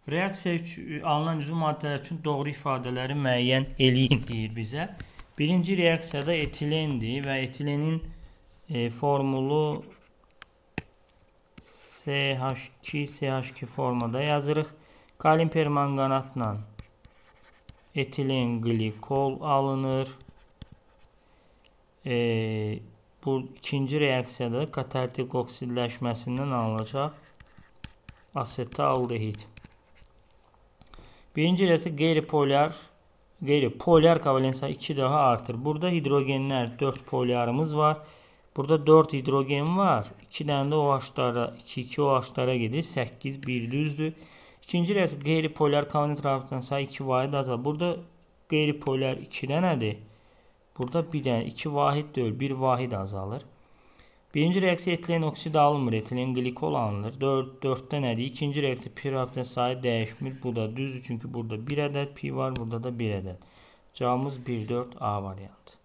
Reaksiya 3 alınan üzvü maddələr üçün doğru ifadələri müəyyən eləyin deyir bizə. Birinci reaksiyada etilendir və etilenin formulu CH2 CH2 formada yazırıq. Kalium permanganatla etilen glikol alınır. Bu ikinci reaksiyada katalitik oksidləşməsindən alınacaq asetaldehid. Birinci reaksiya qeyri-polyar qeyri-polyar kovalent sayı 2 daha artır. Burada hidrogenlər 4 polyarımız var. Burada 4 hidrogen var. 2 dənə də OH-lara, 2 2 OH-lara gedir. 8 1 düzdür. İkinci reaksiya qeyri-polyar kovalent rabitənin sayı 2 vahid azalır. Burada qeyri-polyar 2 dənədir. Burada bir dənə 2 vahid deyil, 1 vahid azalır. Birinci reaksiya etilen oksid alınmır, etilen glikol alınır. 4 4 dənədir. İkinci reaksiya pi rabitənin sayı dəyişmir. Bu da düzdür, çünki burada 1 ədəd pi var, burada da 1 ədəd. Cavabımız 1 4 A variantı.